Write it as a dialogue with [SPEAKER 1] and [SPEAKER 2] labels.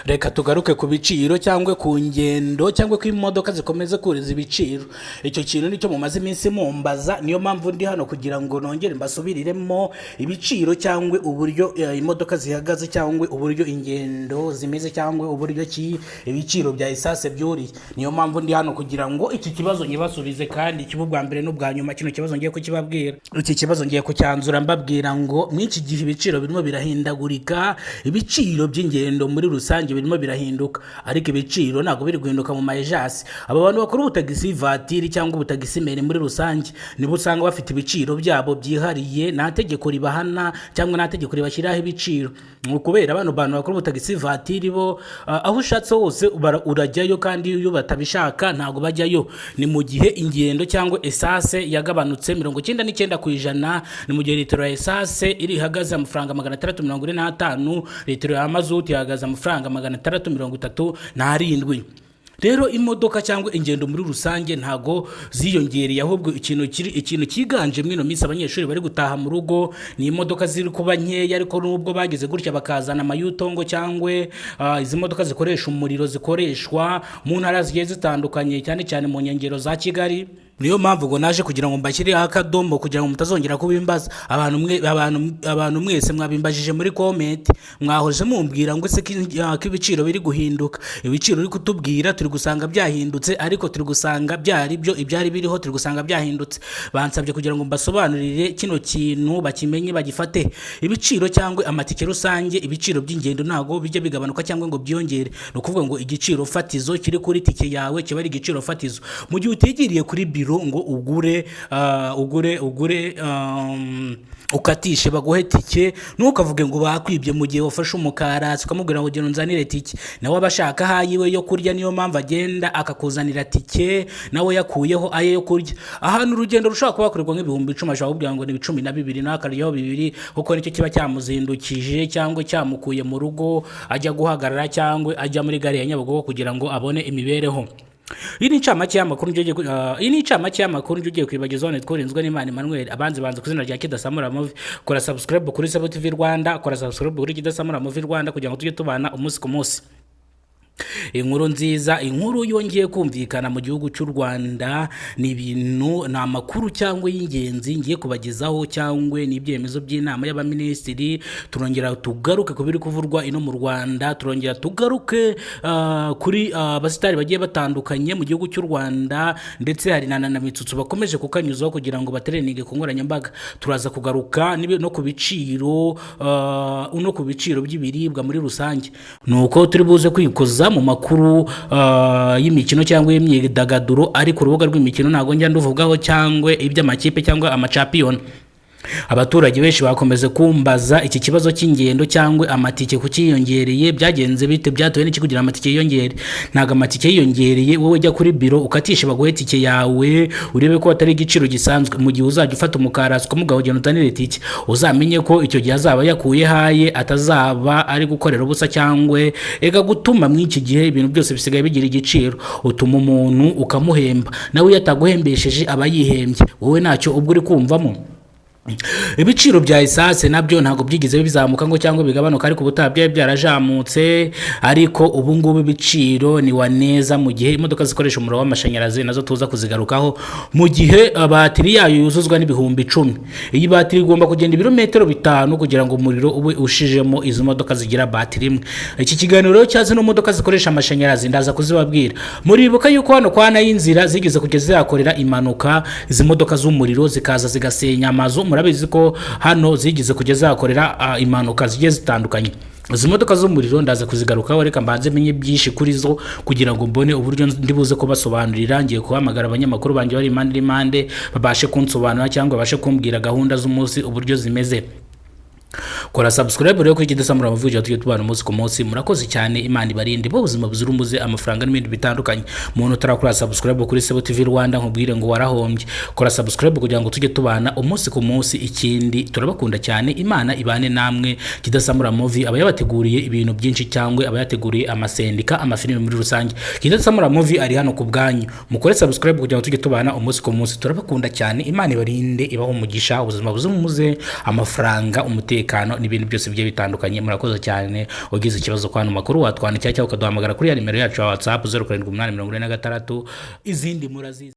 [SPEAKER 1] Reka tugaruke ku biciro cyangwa ku ngendo cyangwa ko imodoka zikomeza kuriza ibiciro. Icyo kintu nicyo mumaze iminsi mumbaza, niyo mpamvu ndi hano kugira ngo nongere mbasubiriremo ibiciro cyangwa uburyo imodoka zihagaze, cyangwa uburyo ingendo zimeze, cyangwa uburyo ki ibiciro bya essence byuriye. Niyo mpamvu ndi hano kugira ngo iki kibazo nyibasubize, kandi kibe ubwa mbere n'ubwa nyuma. Kino kibazo ngiye kukibabwira, iki kibazo ngiye kucyanzura mbabwira ngo mw'iki gihe ibiciro birimo birahindagurika. Ibiciro by'ingendo muri rusange birimo birahinduka, ariko ibiciro ntabwo biri guhinduka mu ma agence. Aba bantu bakora ubutagisi vatiri cyangwa ubutagisimeri muri rusange nibo usanga bafite ibiciro byabo byihariye. Nta tegeko ribahana cyangwa nta tegeko ribashyiraho ibiciro. Ni ukubera bano bantu bakora ubutagisi vatiri bo, aho ushatse hose urajyayo, kandi iyo batabishaka ntabwo bajyayo. Ni mu gihe ingendo cyangwa essence yagabanutse 99%. Ni mu gihe litiro ya essence iri ihagaze amafaranga 645, litiro ya mazuti ihagaze amafaranga 637. Rero imodoka cyangwa ingendo muri rusange ntago ziyongereye, ahubwo ikintu kiri, ikintu cyiganje muri ino minsi, abanyeshuri bari gutaha mu rugo, ni imodoka ziri kuba nkeya. Ariko nubwo bagize gutya bakazana ama Yutong cyangwa izi modoka zikoresha umuriro zikoreshwa mu ntara zigiye zitandukanye, cyane cyane mu nkengero za Kigali. Niyo mpamvu ngo naje kugira ngo mbashyireho akadomo kugira ngo mutazongera kubimbaza. Abantu mwe, abantu mwese mwabimbajije muri comment, mwahoze mumbwira ngo ese ko ibiciro biri guhinduka? Ibiciro uri kutubwira turi gusanga byahindutse, ariko turi gusanga byari byo ibyari biriho turi gusanga byahindutse. Bansabye kugira ngo mbasobanurire kino kintu bakimenye, bagifate. Ibiciro cyangwa amatike rusange, ibiciro by'ingendo ntabwo bijya bigabanuka cyangwa ngo byiyongere. Ni ukuvuga ngo igiciro fatizo kiri kuri tike yawe kiba ari igiciro fatizo. Mu gihe utigiriye kuri biro ngo ugure, ukatishe baguhe tike, ntukavuge ngo bakwibye. Mu gihe wafashe umukarasi ukamubwira ngo genda unzanire tike, nawe aba ashaka aho ayiwe yo kurya. Niyo mpamvu agenda akakuzanira tike, nawe yakuyeho aye yo kurya. Ahantu urugendo rushobora kuba hakorerwa nk'10,000, ashobora kukubwira ngo ni 12, nawe akaryaho bibiri, kuko nicyo kiba cyamuzindukije cyangwa cyamukuye mu rugo ajya guhagarara cyangwa ajya muri gare ya Nyabugogo kugira ngo abone imibereho. Iyi ni incamake y'amakuru ngiye kwibagizaho. Nitwa Urinzwe n'Imana Emmanuel, abanzi banze ku izina rya Kidasamura Movie. Kora subscribe kuri Sabo TV Rwanda, kora subscribe kuri Kidasamura Movie Rwanda kugira ngo tujye tubana umunsi ku munsi. Inkuru nziza, inkuru yongeye kumvikana mu gihugu cy'u Rwanda, ni ibintu, ni amakuru cyangwa y'ingenzi ngiye kubagezaho, cyangwa ni ibyemezo by'inama y'abaminisitiri. Turongera tugaruke ku biri kuvurwa ino mu Rwanda, turongera tugaruke kuri abasitari bagiye batandukanye mu gihugu cy'u Rwanda, ndetse hari na Mitsutsu bakomeje kukanyuzaho kugira ngo batereninge ku nkoranyambaga. Turaza kugaruka no ku biciro by'ibiribwa muri rusange. Ni uko turi buze kwikoza mu makuru y'imikino cyangwa y'imyidagaduro, ariko urubuga rw'imikino ntabwo njya nduvugaho, cyangwa iby'amakipe cyangwa amacapiyoni. Abaturage benshi bakomeze kumbaza iki kibazo cy'ingendo cyangwa amatike kucyiyongereye, byagenze bite, byatewe n'iki kugira amatike yiyongere? Ntabwo amatike yiyongereye. Wowe jya kuri biro ukatishe baguhe tike yawe, urebe ko atari igiciro gisanzwe. Mu gihe uzajya ufata umukarasi ukamugaho ugenda utanire tike, uzamenye ko icyo gihe azaba yakuye haye, atazaba ari gukorera ubusa. Cyangwa ega gutuma muri iki gihe ibintu byose bisigaye bigira igiciro. Utuma umuntu ukamuhemba, nawe iyo ataguhembesheje aba yihembye, wowe ntacyo ubwo uri kumvamo. Ibiciro bya essence nabyo ntabwo byigeze bizamuka ngo cyangwa bigabanuka, ariko ubutaha byari byarajamutse, ariko ubu ngubu ibiciro ni wa neza. Mu gihe imodoka zikoresha umuriro w'amashanyarazi nazo tuza kuzigarukaho, mu gihe batiri yayo yuzuzwa n'10,000. Iyi batiri igomba kugenda ibirometero 5 kugira ngo umuriro ube ushijemo. Izo modoka zigira batiri imwe. Iki kiganiro rero cya zino modoka zikoresha amashanyarazi ndaza kuzibabwira. Muribuka yuko hano kwa y'inzira zigeze kujya zihakorera impanuka, izi modoka z'umuriro zikaza zigasenya amazu. Murabizi ko hano zigeze kujya zihakorera impanuka zigiye zitandukanye. Izi modoka z'umuriro ndaza kuzigarukaho. Reka mbanze menye byinshi kuri zo kugira ngo mbone uburyo ndi buze kubasobanurira. Ngiye guhamagara abanyamakuru banjye bari impande n'impande, babashe kunsobanurira cyangwa babashe kumbwira gahunda z'umunsi uburyo zimeze. Kora subscribe rero kuri Kidasamura Amavuji, tujye tubana umunsi ku munsi. Murakoze cyane, Imana ibarinde bo ubuzima buzira umuze, amafaranga n'ibindi bitandukanye. Umuntu utarakora subscribe kuri Sebo TV Rwanda, nkubwire ngo warahombye. Kora subscribe kugira ngo tujye tubana umunsi ku munsi. Ikindi, turabakunda cyane, Imana ibane namwe. Kidasamura Movie aba yabateguriye ibintu byinshi, cyangwa aba yateguriye amasendika, amafilimi muri rusange. Kidasamura Movie ari hano ku bwanyu. Mukore subscribe kugira ngo tujye tubana umunsi ku munsi. Turabakunda cyane, Imana ibarinde, ibaho umugisha, ubuzima buzira umuze, amafaranga, umutekano. n'ibindi byose bigiye bitandukanye. Murakoze cyane. Ugize ikibazo kwa hano makuru watwandikira cyangwa ukaduhamagara kuri ya nimero yacu ya WhatsApp, 0784 6, izindi murazizi.